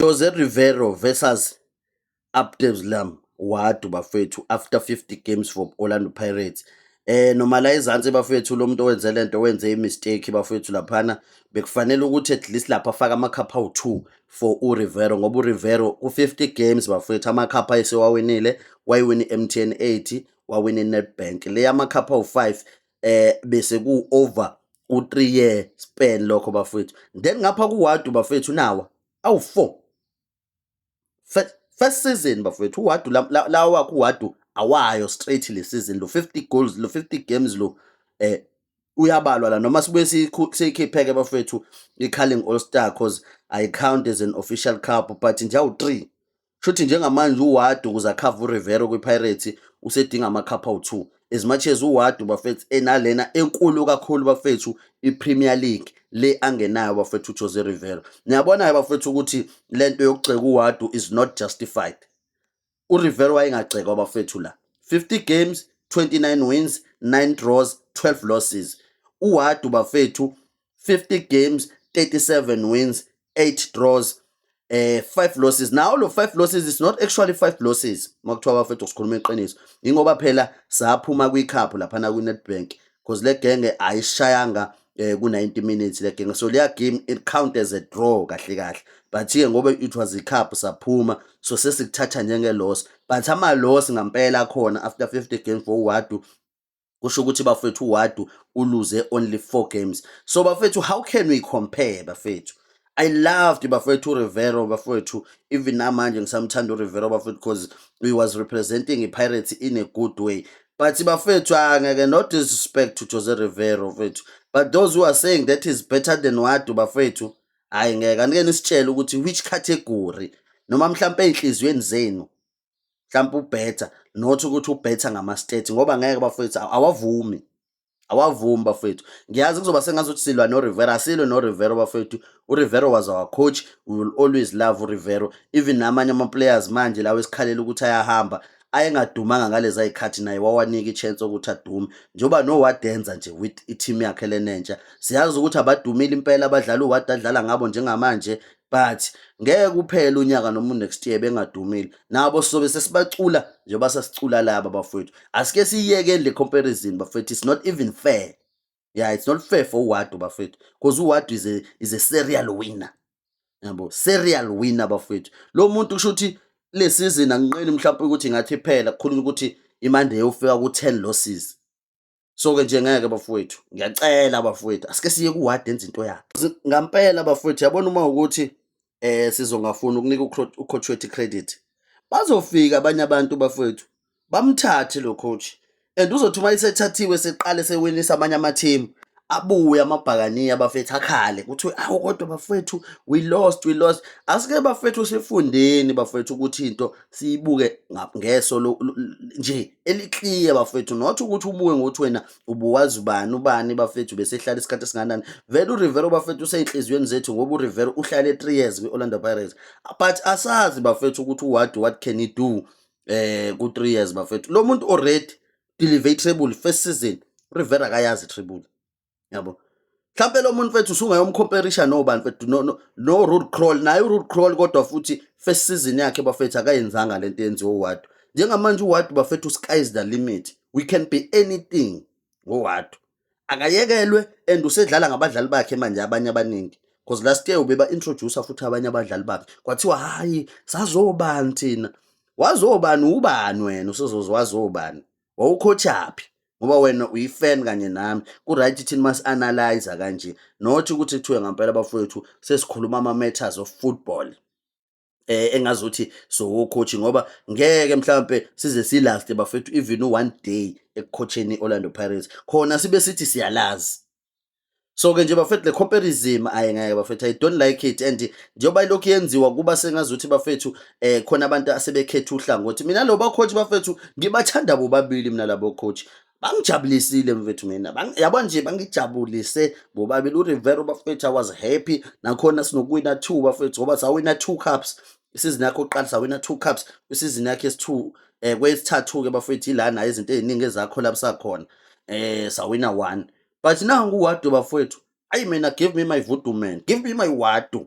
Jose Rivero versus Abdeslam Ouaddou, bafethu, after 50 games for Orlando Pirates. Noma la ezansi, bafethu, lo muntu owenze lento wenze i-mistake, bafethu. Laphana bekufanele ukuthi at least lapha afake amakhapha awu-2 for uRivero, ngoba uRivero ku-50 games, bafethu, amakhapha ayesewawinile, wayiwina i-MTN 8, wawina i-Nedbank le amakhapha awu-5, bese ku-over u-3 year span lokho, bafethu. Then ngapha ku-Ouaddou, bafethu, nawa awu-4 first season, bafethu. UOuaddou la wakho uOuaddou awayo straight le season lo 50 goals, lo 50 games lo uyabalwa la, noma sibuye siyikhipheke, bafethu, i-Carling All Star, 'cause I count as an official cup, but nje awu-3. Shuthi njengamanje uOuaddou, ukuze a-cover uRivero kwi-Pirates, usedinga amakhapha awu-2, as much as uOuaddou, bafethu, enalena enkulu kakhulu, bafethu, i-Premier League le angenayo, bafethu, uJose Rivero. Niyabona-ke, bafethu, ukuthi lento yokugxeka uOuaddou is not justified. URivero wayengagxekwa, bafethu, la 50 games, 29 wins, 9 draws, 12 losses. UOuaddou, bafethu, 50 games, 37 wins, 8 draws, 5 losses. Now lo 5 losses is not actually 5 losses makuthiwa, bafethu, sikhuluma iqiniso, ingoba phela saphuma kwi-cup laphana kwi-Nedbank, because le genge ayishayanga ku-90 minutes le genge, so leya game it count as a draw kahle kahle, but ke ngoba it was i-cup saphuma, so sesikuthatha njenge-loss, but ama-loss ngampela akhona after 50 games for uOuaddou, kusho ukuthi, bafethu, uOuaddou uluze only 4 games. So, bafethu, how can we compare, bafethu? I loved, bafethu, uRivero, bafethu. Even namanje ngisamthanda uRivero, bafethu, because he was representing i-Pirates in a good way, but bafethu, angeke, no disrespect to Jose Rivero, bafethu, but those who are saying that is better than Ouaddou, bafethu, hayi ngeke. Anike nisitshele ukuthi which category, noma mhlampe ey'nhliziyweni zenu mhlampe u-better, not ukuthi u-better ngama-stats, ngoba ngeke, bafethu, awavumi, awavumi, bafethu. Ngiyazi kuzoba sengazuthi silwa noRivero. Asilwe noRivero, bafethu. URivero was our coach. We will always love uRivero. Even namanye ama-players manje lawo esikhalela ukuthi ayahamba, ayengadumanga ngalezi ay'khathi, naye wawanika i-chance ukuthi adume, njengoba noWadenza nje with i-team yakhe lenentsha. Siyazi ukuthi abadumile impela abadlali uOuaddou adlala ngabo njengamanje, but ngeke kuphele unyaka noma next year bengadumile nabo, sizobe sesibacula njengoba sasicula laba, bafowethu. Asike siyiyekeni le comparison, bafethu. It's not even fair. Yeah, it's not fair for uOuaddou, bafethu, because uOuaddou is a serial winner, yabo, serial winner, bafethu. Lo muntu kusho ukuthi le season anginqeni mhlawumbe ukuthi ngathi phela kukhulunywa ukuthi imande ufika ku-10 losses. So-ke nje ngeke, bafowethu, ngiyacela, bafowethu, asike siye ku-Ouaddou enze into yakhe ngampela, bafowethu. Yabona, uma ukuthi sizongafuni ukunika ucoach wethu credit, bazofika abanye abantu, bafowethu, bamthathe lo coach, and uzothi uma esethathiwe, seqale sewinisa amanye ama-team, abuye amabhakaniya, bafethu, akhale kuthiwe, "Awu kodwa bafethu, we lost, we lost." Asike, bafethu, sifundeni, bafethu, ukuthi into siyibuke ngeso nje eli-clear, bafethu, not ukuthi ubuke ngokuthi wena ubuwazi ubani ubani, bafethu, bese ehlala isikhathi esingakanani. Vele uRivero, bafethu, usey'nhliziyweni zethu, ngoba uRivero uhlale 3 years kwi-Orlando Pirates, but asazi, bafethu, ukuthi uOuaddou, what can he do ku 3 years, bafethu. Lo muntu already deliver treble first season. uRivero akayazi treble, yabo. Mhlampe lo muntu, mfethu, usungayomcomparisha nobani, mfethu? No Ruud Krol naye, uRuud Krol kodwa futhi first season yakhe, bafethu, akayenzanga lento yenziwe uOuaddou. Njengamanje uOuaddou, bafethu, sky is the limit. We can be anything ngoOuaddou. Akayekelwe, and usedlala ngabadlali bakhe manje abanye abaningi, because last year ubeba-introduce futhi abanye abadlali bakhe, kwathiwa, "Hayi, sazobani thina?" Wazobani ubani wena? Usezoze wazobani? Wawucoachaphi? Ngoba wena uyi-fan kanye nami, ku-right thina masi-analyze kanje, not ukuthi kuthiwe ngampela, bafowethu, sesikhuluma ama-matters of football engazuthi so coach, ngoba ngeke mhlambe size silaste, bafethu, even one day ekucoacheni i-Orlando Pirates khona sibe sithi siyalazi. So ke nje, bafethu, le comparison ayi ngeke, bafethu, I don't like it, and njengoba ilokhu yenziwa kuba sengazuthi, bafethu, khona abantu asebekhetha uhlangothi. Mina lo ba coach, bafethu, ngibathanda bobabili. Mina labo coach bangijabulisile, mfethu. Mina yabo nje bangijabulise bobabili. uRivero, bafethu, I was happy nakhona sinokuwina 2, bafethu, ngoba sawina 2 cups isizini yakhe oqala, sawina 2 cups kwisizini yakhe esi-2, kwesithathu ke, bafethu, ila nayo izinto ey'ningi ezakho lapho sakhona sawina 1. But nangu uOuaddou, bafowethu, ayi mina, give me my voodoo man, give me my Ouaddou.